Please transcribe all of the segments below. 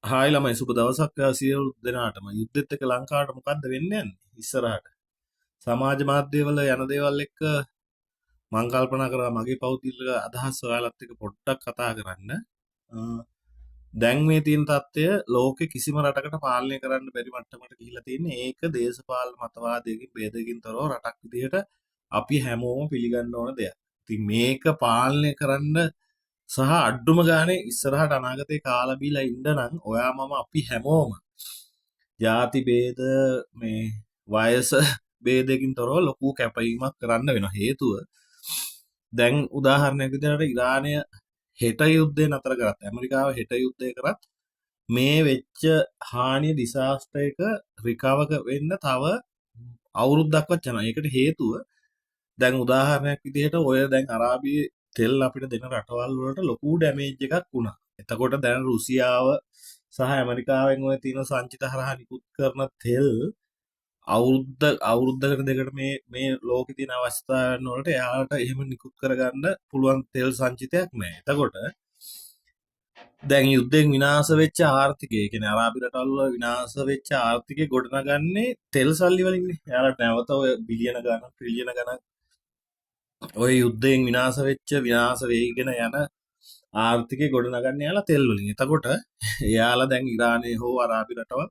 Hi ළමයි, සුබ දවසක් වේවා සියලු දෙනාටම. යුද්ධෙත් එක්ක ලංකාවට මොකද්ද වෙන්න යන්නේ ඉස්සරහට? සමාජ මාධ්‍යවල යන දේවල් එක්ක මං කල්පනා කරා මගේ පෞද්ගලික අදහස් ඔයාලත් එක්ක පොඩ්ඩක් කතා කරන්න. දැන් මේ තියෙන තත්ත්වය ලෝකෙ කිසිම රටකට පාලනය කරන්න බැරි මට්ටමකට ගිහිල්ලා තියෙන්නේ. ඒක දේශපාලන මතවාදයකින් භේදයකින් තොරව රටක් විදිහට අපි හැමෝම පිළිගන්න ඕන දෙයක්. ඉතින් මේක පාලනය කරන්න සහ අඩුම ගානේ ඉස්සරහට අනාගතේ කාලා බීලා ඉන්න නම් ඔයා මම අපි හැමෝම ජාති භේද මේ වයස භේදයකින් තොරව ලොකු කැපවීමක් කරන්න වෙනවා. හේතුව දැන් උදාහරණයක් විදිහට ඉරානය හෙට යුද්ධය නතර කරත්, ඇමරිකාව හෙට යුද්ධය කරත් මේ වෙච්ච හානිය ඩිසාස්ටර් එක රිකවර් වෙන්න තව අවුරුද්දක්වත් යනවා. ඒකට හේතුව දැන් උදාහරණයක් විදිහට ඔය දැන් අරාබියේ තෙල් අපිට දෙන රටවල් වලට ලොකු ඩැමේජ් එකක් වුණා. එතකොට දැන් රුසියාව සහ ඇමරිකාවෙන් ඔය තියෙන සංචිත හරහා නිකුත් කරන තෙල් අවුරුද්ද අවුරුද්දකට දෙකට මේ මේ ලෝකේ තියෙන අවස්ථාවන් වලට එයාලට එහෙම නිකුත් කරගන්න පුළුවන් තෙල් සංචිතයක් නෑ. එතකොට දැන් යුද්ධයෙන් විනාශ වෙච්ච ආර්ථිකය, ඒ කියන්නේ අරාබි රටවල් වල විනාශ වෙච්ච ආර්ථිකය ගොඩනගන්නේ තෙල් සල්ලි වලින්නේ. එයාලට නැවත ඔය බිලියන ගණන් ට්‍රිලියන ගණන් ඔය යුද්ධයෙන් විනාශ වෙච්ච විනාශ වෙයිගෙන යන ආර්ථිකය ගොඩනගන්නේ එයාලා තෙල් වලින්. එතකොට එයාලා දැන් ඉරානයේ හෝ අරාබි රටවල්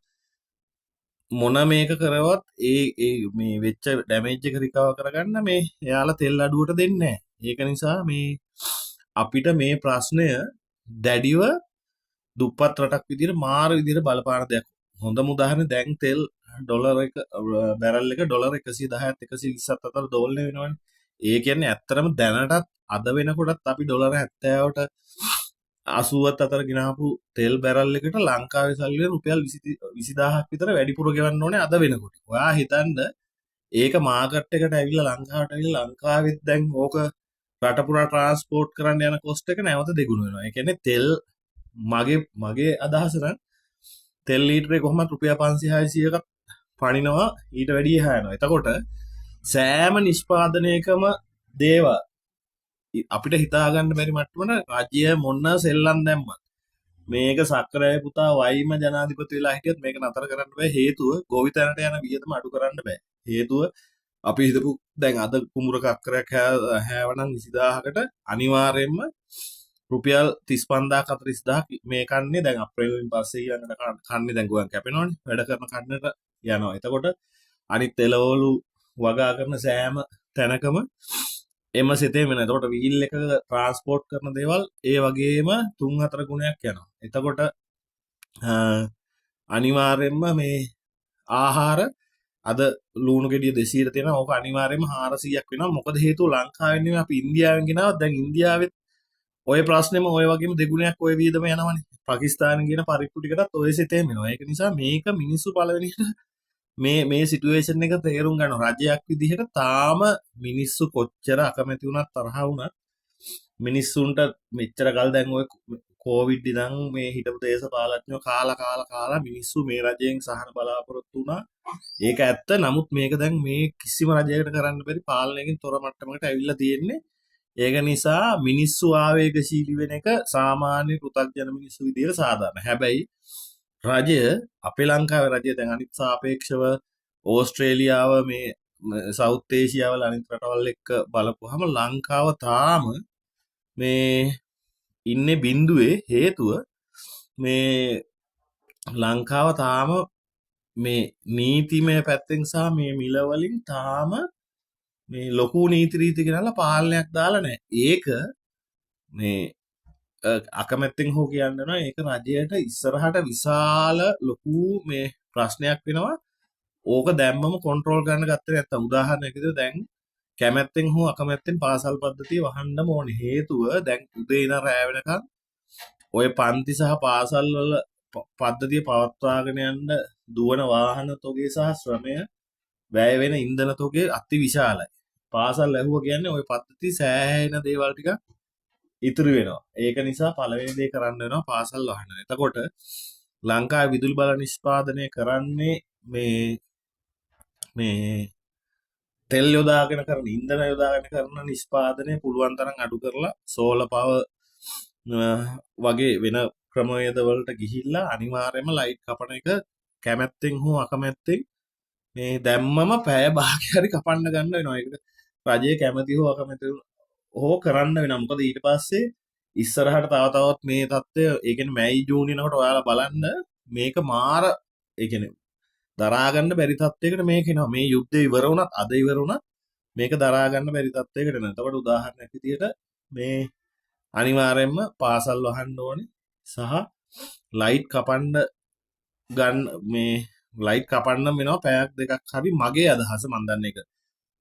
මොන මේක කරවත් ඒ ඒ මේ වෙච්ච ඩැමේජ් එක රිකවර් කරගන්න මේ එයාලා තෙල් අඩුවට දෙන්නේ නැහැ. ඒක නිසා මේ අපිට මේ ප්‍රශ්නය දැඩිව දුප්පත් රටක් විදිහට මාර විදිහට බලපාන දෙයක්. හොඳම උදාහරණය දැන් තෙල් ඩොලර් එක බැරල් එක ඩොලර් 110ත් 120ත් අතර දෝලනය වෙනවනේ. ඒ කියන්නේ ඇත්තටම දැනටත් අද වෙනකොටත් අපි ඩොලර් 70ට 80ත් අතර ගෙනාපු තෙල් බැරල් එකට ලංකාවේ සල්ලි රුපියල් 20000ක් විතර වැඩිපුර ගෙවන්න ඕනේ අද වෙනකොට. ඔයා හිතන්න ඒක මාකට් එකට ඇවිල්ලා ලංකාවට ඇවිල්ලා ලංකාවෙත් දැන් ඕක රට පුරා ට්‍රාන්ස්පෝර්ට් කරන්න යන කොස්ට් එක නැවත දෙගුණ වෙනවා. ඒ කියන්නේ තෙල් මගේ මගේ අදහස නම් තෙල් ලීටරේ කොහොමත් රුපියල් 500 600ක් පනිනවා, ඊට වැඩිය එහා යනවා. එතකොට සෑම නිෂ්පාදනයකම දේවල් අපිට හිතා ගන්න බැරි මට්ටමට රජය මොන සෙල්ලම් දැම්මත් මේක සක්‍රය පුතා වයිම ජනාධිපති වෙලා හිටියත් මේක නතර කරන්න බෑ. හේතුව ගොවිතැනට යන වියදම අඩු කරන්න බෑ. හේතුව අපි හිතපු දැන් අද කුඹුර කක්කරයක් හෑවනම් 20000කට අනිවාර්යයෙන්ම රුපියල් 35000 40000 මේ කන්නේ දැන් අප්‍රේල් වලින් පස්සේ ඊළඟට කන්නේ දැන් ගොයන් කැපෙනවනේ, වැඩ කරන කන්නට යනවා. එතකොට අනිත් එළවලු වගා කරන සෑම තැනකම එම සිතේ වෙන. එතකොට වීල් එක ට්‍රාන්ස්පෝර්ට් කරන දේවල් ඒ වගේම 3-4 ගුණයක් යනවා. එතකොට අනිවාර්යයෙන්ම මේ ආහාර අද ලුණු ගෙඩිය 200ට තියෙනවා. ඕක අනිවාර්යයෙන්ම 400ක් වෙනවා. මොකද හේතුව ලංකාවෙන් නෙමෙයි අපි ඉන්දියාවෙන් ගෙනාවත් දැන් ඉන්දියාවෙත් ඔය ප්‍රශ්නේම ඔය වගේම දෙගුණයක් ඔය වියදම යනවනේ. පාකිස්තානෙන් ගෙන පරිප්පු ටිකටත් ඔය සිතේම එනවා. ඒක නිසා මේක මිනිස්සු පළවෙනියට මේ මේ සිටුේෂන් එක තේරුම් ගන්න රජයක් විදිහට තාම මිනිස්සු කොච්චර අකමැති වුණත් තරහ වුණත් මිනිස්සුන්ට මෙච්චර කල් දැන් ඔය කෝවිඩ් ඉඳන් මේ හිටපු දේශපාලඥයෝ කාලා කාලා කාලා මිනිස්සු මේ රජයෙන් සහන බලාපොරොත්තු වුණා. ඒක ඇත්ත. නමුත් මේක දැන් මේ කිසිම රජයකට කරන්න බැරි පාලනයකින් තොර මට්ටමකට ඇවිල්ලා තියෙන්නේ. ඒක නිසා මිනිස්සු ආවේගශීලී වෙන එක සාමාන්‍ය පෘථග්ජන මිනිස්සු විදිහට සාධාරණ. හැබැයි රජය අපේ ලංකාවේ රජය දැන් අනිත් සාපේක්ෂව ඕස්ට්‍රේලියාව මේ සවුත් ඒසියාවල අනිත් රටවල් එක්ක බලපුවාම ලංකාව තාම මේ ඉන්නේ බිඳුවේ. හේතුව මේ ලංකාව තාම මේ නීතිමය පැත්තෙන් සහ මේ මිල වලින් තාම මේ ලොකු නීති රීති ගෙනල්ලා පාලනයක් දාලා නැහැ. ඒක මේ අකමැත්තෙන් හෝ කියන්න වෙනවා, ඒක රජයට ඉස්සරහට විශාල ලොකු මේ ප්‍රශ්නයක් වෙනවා. ඕක දැම්මම කන්ට්‍රෝල් කරන්න ගත්තේ නැත්තම්. උදාහරණයක් විදිහට දැන් කැමැත්තෙන් හෝ අකමැත්තෙන් පාසල් පද්ධතිය වහන්නම ඕනේ. හේතුව දැන් උදේ ඉඳන් රැ වෙනකන් ඔය පන්ති සහ පාසල් වල පද්ධතිය පවත්වාගෙන යන්න දුවන වාහන තොගේ සහ ශ්‍රමය වැය වෙන ඉන්ධන තොගේ අති විශාලයි. පාසල් ඇහුවා කියන්නේ ඔය පද්ධති සෑහෙන දේවල් ටිකක් ඉතුරු වෙනවා. ඒක නිසා පළවෙනි දේ කරන්න වෙනවා පාසල් වහන්න. එතකොට ලංකාවේ විදුලි බල නිෂ්පාදනය කරන්නේ මේ මේ තෙල් යොදාගෙන කරන ඉන්ධන යොදාගෙන කරන නිෂ්පාදනය පුළුවන් තරම් අඩු කරලා සෝලර් පවර් වගේ වෙන ක්‍රමවේද වලට ගිහිල්ලා අනිවාර්යයෙන්ම ලයිට් කපන එක කැමැත්තෙන් හෝ අකමැත්තෙන් මේ දැම්මම පැය භාගය හරි කපන්න ගන්න වෙනවා. ඒකට රජය කැමැති හෝ අකමැති හෝ කරන්න වෙනවා. මොකද ඊට පස්සේ ඉස්සරහට තව තවත් මේ තත්ත්වය, ඒ කියන්නේ මැයි ජූනි වෙනකොට ඔයාලා බලන්න මේක මාර, ඒ කියන්නේ දරා ගන්න බැරි තත්ත්වයකට මේක එනවා. මේ යුද්ධය ඉවර වුණත්, අද ඉවර වුණත් මේක දරා ගන්න බැරි තත්ත්වයකට එනවා. එතකොට උදාහරණයක් විදියට මේ අනිවාර්යයෙන්ම පාසල් වහන්න ඕනේ සහ ලයිට් කපන්න ගන්න, මේ ලයිට් කපන්න වෙනවා පැයක් දෙකක් හරි. මගේ අදහස, මන් දන්නේ ඒක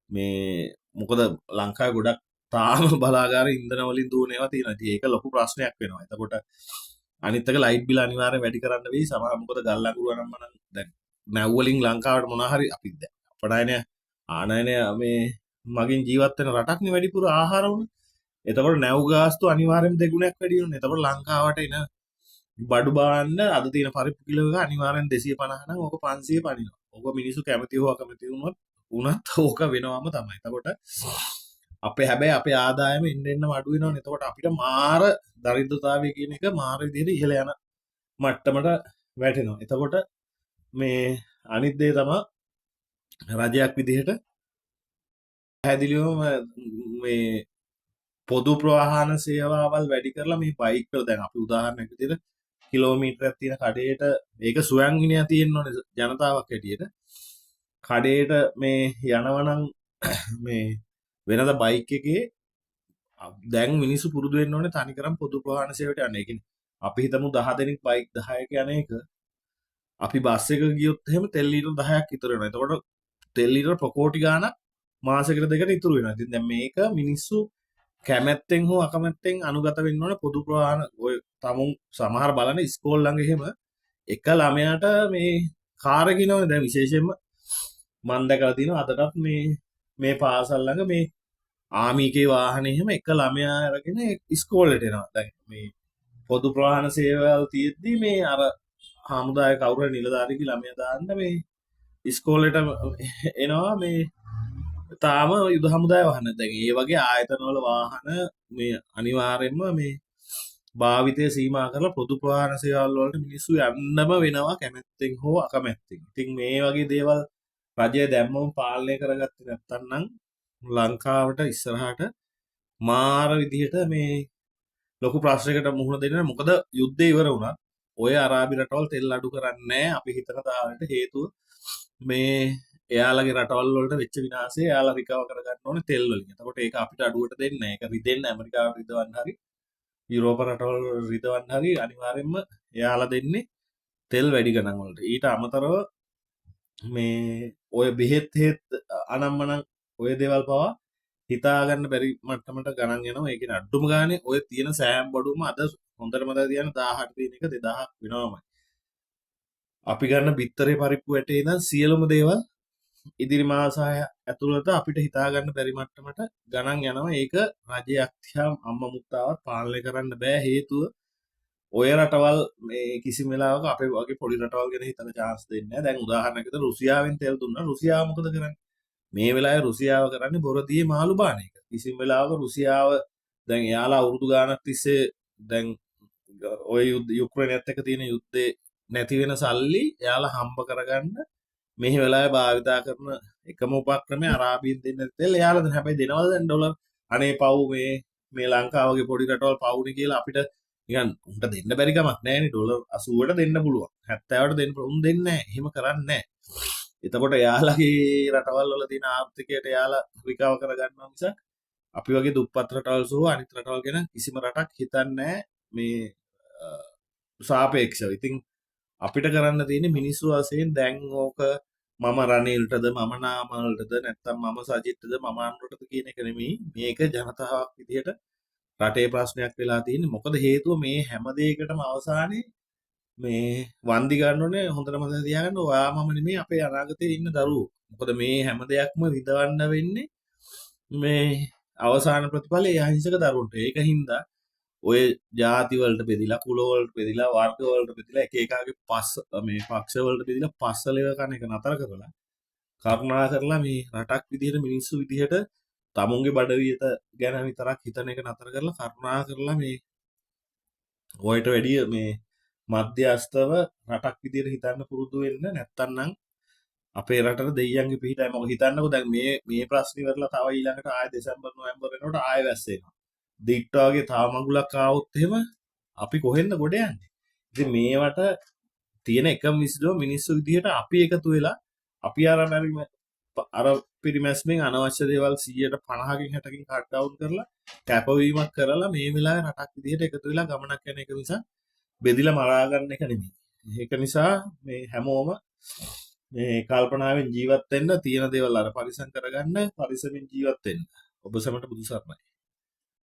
මේ මොකද ලංකාවේ ගොඩක් තාම බලාගාර ඉන්ධන වලින් දුවන ඒවා තියෙනවා. ඉතින් ඒක ලොකු ප්‍රශ්නයක් වෙනවා. එතකොට අනිත් එක ලයිට් බිල අනිවාර්යෙන් වැඩි කරන්න වෙයි. සමහර මොකද ගල් අඟුරු අනම්මනම් දැන් නැව් වලින් ලංකාවට මොනවා හරි අපි දැන් අපනයනය ආනයනය මේ මගින් ජීවත් වෙන රටක් නේ වැඩිපුර ආහාර වුණ. එතකොට නැව් ගාස්තු අනිවාර්යෙන් දෙගුණයක් වැඩි වෙනවා. එතකොට ලංකාවට එන බඩු බාන්න අද තියෙන පරිප්පු කිලෝ එක අනිවාර්යෙන් 250 නම් ඕක 500 පනිනවා. ඕක මිනිස්සු කැමති හෝ අකමැති වුණත් ඕක වෙනවම තමයි. එතකොට අපේ හැබැයි අපේ ආදායම එන්න එන්නම අඩු වෙනවනේ. එතකොට අපිට මාර දරිද්‍රතාවය කියන එක මාර විදිහට ඉහළ යන මට්ටමට වැටෙනවා. එතකොට මේ අනිත් දේ තමයි රජයක් විදිහට පැහැදිලිවම මේ පොදු ප්‍රවාහන සේවාවල් වැඩි කරලා මේ බයික් වල දැන් අපි උදාහරණයක් විදිහට කිලෝමීටරයක් තියෙන කඩේට ඒක ස්වයං විනය තියෙන්න ඕනේ ජනතාවක් හැටියට. කඩේට මේ යනවනම් මේ වෙනද බයික් එකේ දැන් මිනිස්සු පුරුදු වෙන්න ඕනේ තනිකරම පොදු ප්‍රවාහන සේවයට යන්න. ඒ කියන්නේ අපි හිතමු 10 දෙනෙක් බයික් 10ක යන එක අපි බස් එක ගියොත් එහෙම තෙල් ලීටර් 10ක් ඉතුරු වෙනවා. එතකොට තෙල් ලීටර් ප්‍රකෝටි ගාණක් මාසෙකට දෙකට ඉතුරු වෙනවා. ඉතින් දැන් මේක මිනිස්සු කැමැත්තෙන් හෝ අකමැත්තෙන් අනුගත වෙන්න ඕනේ පොදු ප්‍රවාහන. ඔය තමුන් සමහර බලන ඉස්කෝල ළඟ එහෙම එක ළමයාට මේ කාර් එක එනවනේ. දැන් විශේෂයෙන්ම මං දැකලා තියෙනවා අදටත් මේ මේ පාසල් ළඟ මේ ආමීකේ වාහනේ එහෙම එක ළමයා අරගෙන ඉස්කෝලේට එනවා. දැන් මේ පොදු ප්‍රවාහන සේවාවල් තියෙද්දි මේ අර හමුදාවේ කවුරු හරි නිලධාරියෙක්ගේ ළමයා දාන්න මේ ඉස්කෝලේට එනවා මේ තාම යුද හමුදාය වාහන. දැන් ඒ වගේ ආයතනවල වාහන මේ අනිවාර්යයෙන්ම මේ භාවිතය සීමා කරලා පොදු ප්‍රවාහන සේවාවල් වලට මිනිස්සු යන්නම වෙනවා කැමැත්තෙන් හෝ අකමැත්තෙන්. ඉතින් මේ වගේ දේවල් රජය දැම්මම පාලනය කරගත්තේ නැත්තම් නම් ලංකාවට ඉස්සරහට මාර විදිහට මේ ලොකු ප්‍රශ්නයකට මුහුණ දෙන්න. මොකද යුද්ධය ඉවර වුණත් ඔය අරාබි රටවල් තෙල් අඩු කරන්නේ නැහැ. අපි හිතන තාලෙට හේතුව මේ එයාලගේ රටවල් වලට වෙච්ච විනාශය එයාලා රිකවර් කරගන්න ඕනේ තෙල් වලින්. එතකොට ඒක අපිට අඩුවට දෙන්නේ නැහැ. ඒක රිදෙන්න ඇමරිකාවට රිදවන්න හරි යුරෝප රටවල් රිදවන්න හරි අනිවාර්යයෙන්ම එයාලා දෙන්නේ තෙල් වැඩි ගණන් වලට. ඊට අමතරව මේ ඔය බෙහෙත් හේත් අනම්මනම් ඔය දේවල් පවා හිතා ගන්න බැරි මට්ටමට ගණන් යනවා. ඒ කියන්නේ අඩුම ගානේ ඔය තියෙන සෑම බඩුවම අද හොඳට මතක තියාගන්න 1000ට තියෙන එක 2000ක් වෙනවමයි. අපි ගන්න බිත්තරේ පරිප්පු වැටේ ඉඳන් සියලුම දේවල් ඉදිරි මාස හය ඇතුළත අපිට හිතා ගන්න බැරි මට්ටමට ගණන් යනවා. ඒක රජයක් තියා අම්මා මුත්තාවත් පාලනය කරන්න බෑ. හේතුව ඔය රටවල් මේ කිසිම වෙලාවක අපේ වගේ පොඩි රටවල් ගැන හිතන චාන්ස් දෙන්නේ නැහැ. දැන් උදාහරණයක් විදිහට රුසියාවෙන් තෙල් දුන්නා. රුසියාව මොකද කරන්නේ? මේ වෙලාවේ රුසියාව කරන්නේ බොරදියේ මාළු බාන එක. කිසිම වෙලාවක රුසියාව දැන් එයාලා අවුරුදු ගාණක් තිස්සේ දැන් ඔය යුද්ධ යුක්‍රේනයත් එක්ක තියෙන යුද්ධේ නැති වෙන සල්ලි එයාලා හම්බ කරගන්න මේ වෙලාවේ භාවිතා කරන එකම උපක්‍රමය අරාබියෙන් දෙන්න තෙල් එයාලා දෙන. හැබැයි දෙනවද දැන් ඩොලර්? අනේ පව් මේ මේ ලංකාව වගේ පොඩි රටවල් පවුනේ කියලා අපිට නිකන් උන්ට දෙන්න බැරි කමක් නෑනේ. ඩොලර් 80ට දෙන්න පුළුවන්, 70ට දෙන්න පුළුවන්. උන් දෙන්නේ නෑ. එහෙම කරන්නේ නෑ. එතකොට එයාලගේ රටවල් වල තියෙන ආර්ථිකයට එයාලා රිකවර් කරගන්නවා මිසක් අපි වගේ දුප්පත් රටවල් සහ අනිත් රටවල් ගැන කිසිම රටක් හිතන්නේ නෑ මේ සාපේක්ෂව. ඉතින් අපිට කරන්න තියෙන්නේ මිනිස්සු වශයෙන් දැන් ඕක මම රනිල්ටද මම නාමල්ටද නැත්තම් මම සජිත්ටද මම අනුරටද කියන එක නෙමෙයි. මේක ජනතාවක් විදිහට රටේ ප්‍රශ්නයක් වෙලා තියෙන්නේ. මොකද හේතුව මේ හැම දෙයකටම අවසානයේ මේ වන්දි ගන්න ඕනේ හොඳට මතක තියාගන්න ඔයා මම නෙමෙයි අපේ අනාගතයේ ඉන්න දරුවෝ. මොකද මේ හැම දෙයක්ම විඳවන්න වෙන්නේ මේ අවසාන ප්‍රතිඵලය ඒ අහිංසක දරුවන්ට. ඒක හින්දා ඔය ජාති වලට බෙදිලා, කුල වලට බෙදිලා, වර්ග වලට බෙදිලා, එක එකාගේ පස් මේ පක්ෂ වලට බෙදිලා පස්සලෙව කන එක නතර කරලා කරුණා කරලා මේ රටක් විදිහට මිනිස්සු විදිහට තමුන්ගේ බඩවියත ගැන විතරක් හිතන එක නතර කරලා කරුණා කරලා මේ ඔයට වැඩිය මේ මධ්‍යස්ථව රටක් විදියට හිතන්න පුරුදු වෙන්න. නැත්තම් නම් අපේ රටට දෙයියන්ගේ පිහිටයි. මොකද හිතන්නකෝ දැන් මේ මේ ප්‍රශ්න ඉවරලා තව ඊළඟට ආයෙ දෙසැම්බර් නොවැම්බර් වෙනකොට ආයෙ වැස්ස එනවා. දිට්ටා වගේ තව මඟුලක් ආවොත් එහෙම අපි කොහෙන්ද ගොඩ යන්නේ? ඉතින් මේවට තියෙන එකම විසඳුම මිනිස්සු විදිහට අපි එකතු වෙලා අපි අර අර පිරිමැස්මෙන් අනවශ්‍ය දේවල් 150කින් 60කින් කට් ඩවුන් කරලා කැපවීමක් කරලා මේ වෙලාවේ රටක් විදිහට එකතු වෙලා ගමනක් යන එක මිසක් බෙදිලා මරා ගන්න එක නෙමෙයි. ඒක නිසා මේ හැමෝම මේ කල්පනාවෙන් ජීවත් වෙන්න, තියෙන දේවල් අර පරිසම් කරගන්න, පරිස්සමින් ජීවත් වෙන්න. ඔබ සැමට බුදු සරණයි.